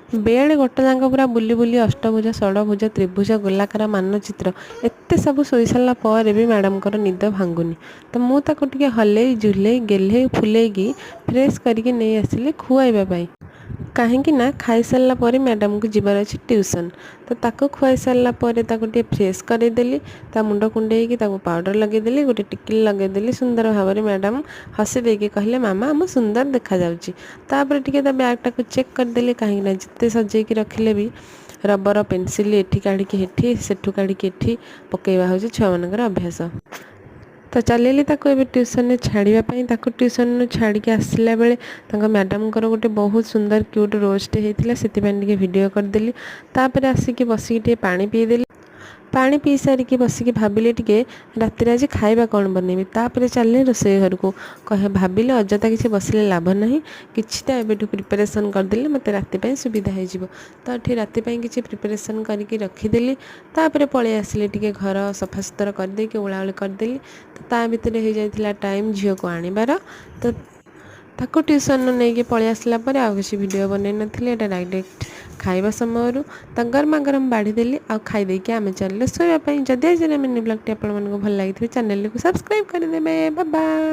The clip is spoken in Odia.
ବେଡ଼୍ ଗୋଟେ ଯାକ ପୁରା ବୁଲି ବୁଲି ଅଷ୍ଟଭୁଜ, ଷଡ଼ଭୁଜ, ତ୍ରିଭୁଜ, ଗୋଲାକାର ମାନଚିତ୍ର ଏତେ ସବୁ ଶୋଇ ସାରିଲା ପରେ ବି ମ୍ୟାଡ଼ାମଙ୍କର ନିଦ ଭାଙ୍ଗୁନି। ତ ମୁଁ ତାକୁ ଟିକେ ହଲେଇ ଝୁଲେଇ, ଗେହ୍ଲେଇ ଫୁଲେଇକି ଫ୍ରେଶ୍ କରିକି ନେଇ ଆସିଲି ଖୁଆଇବା ପାଇଁ, କାହିଁକି ନା ଖାଇସାରିଲା ପରେ ମ୍ୟାଡ଼ାମକୁ ଯିବାର ଅଛି ଟ୍ୟୁସନ୍। ତ ତାକୁ ଖୁଆଇ ସାରିଲା ପରେ ତାକୁ ଟିକେ ଫ୍ରେଶ୍ କରେଇଦେଲି। ତା ମୁଣ୍ଡ କୁଣ୍ଡେଇକି ତାକୁ ପାଉଡ଼ର ଲଗେଇଦେଲି, ଗୋଟେ ଟିକିଲି ଲଗେଇଦେଲି। ସୁନ୍ଦର ଭାବରେ ମ୍ୟାଡ଼ାମ ହସି ଦେଇକି କହିଲେ, "ମାମା, ମୁଁ ସୁନ୍ଦର ଦେଖାଯାଉଛି।" ତାପରେ ଟିକେ ତା ବ୍ୟାଗ୍ଟାକୁ ଚେକ୍ କରିଦେଲି, କାହିଁକି ନା ଯେତେ ସଜେଇକି ରଖିଲେ ବି ରବର, ପେନସିଲ୍ ଏଠି କାଢ଼ିକି ଏଠି, ସେଠୁ କାଢ଼ିକି ଏଠି ପକେଇବା ହେଉଛି ଛୁଆମାନଙ୍କର ଅଭ୍ୟାସ। ତ ଚାଲିଲି ତାକୁ ଏବେ ଟ୍ୟୁସନରେ ଛାଡ଼ିବା ପାଇଁ। ତାକୁ ଟ୍ୟୁସନରୁ ଛାଡ଼ିକି ଆସିଲା ବେଳେ ତାଙ୍କ ମ୍ୟାଡ଼ାମଙ୍କର ଗୋଟେ ବହୁତ ସୁନ୍ଦର କ୍ୟୁଟ୍ ରୋଜ୍ଟେ ହେଇଥିଲା, ସେଥିପାଇଁ ଟିକେ ଭିଡ଼ିଓ କରିଦେଲି। ତାପରେ ଆସିକି ବସିକି ଟିକେ ପାଣି ପିଇଦେଲି। ପାଣି ପିଇ ସାରିକି ବସିକି ଭାବିଲି ଟିକେ ରାତିରେ ଆଜି ଖାଇବା କ'ଣ ବନେଇବି। ତାପରେ ଚାଲିଲି ରୋଷେଇ ଘରକୁ। କହେ ଭାବିଲି, ଅଯଥା କିଛି ବସିଲେ ଲାଭ ନାହିଁ, କିଛିଟା ଏବେଠୁ ପ୍ରିପାରେସନ୍ କରିଦେଲେ ମୋତେ ରାତି ପାଇଁ ସୁବିଧା ହେଇଯିବ। ତ ଏଠି ରାତି ପାଇଁ କିଛି ପ୍ରିପାରେସନ୍ କରିକି ରଖିଦେଲି। ତାପରେ ପଳେଇ ଆସିଲି, ଟିକେ ଘର ସଫାସୁତୁରା କରିଦେଇକି ଓଳାଓଳି କରିଦେଲି। ତ ତା ଭିତରେ ହେଇଯାଇଥିଲା ଟାଇମ୍ ଝିଅକୁ ଆଣିବାର। ତ ତାକୁ ଟ୍ୟୁସନ୍ରୁ ନେଇକି ପଳେଇ ଆସିଲା ପରେ ଆଉ କିଛି ଭିଡ଼ିଓ ବନେଇ ନଥିଲି। ଏଇଟା ଡାଇରେକ୍ଟ ଖାଇବା ସମୟରୁ ତ ଗରମା ଗରମ ବାଢ଼ିଦେଲି ଆଉ ଖାଇଦେଇକି ଆମେ ଚାଲିଲୁ ଶୋଇବା ପାଇଁ। ଯଦି ଆଜିର ମିନି ବ୍ଲଗ୍ଟି ଆପଣମାନଙ୍କୁ ଭଲ ଲାଗିଥିବ, ଚ୍ୟାନେଲଟିକୁ ସବସ୍କ୍ରାଇବ୍ କରିଦେବେ। ବାଏ।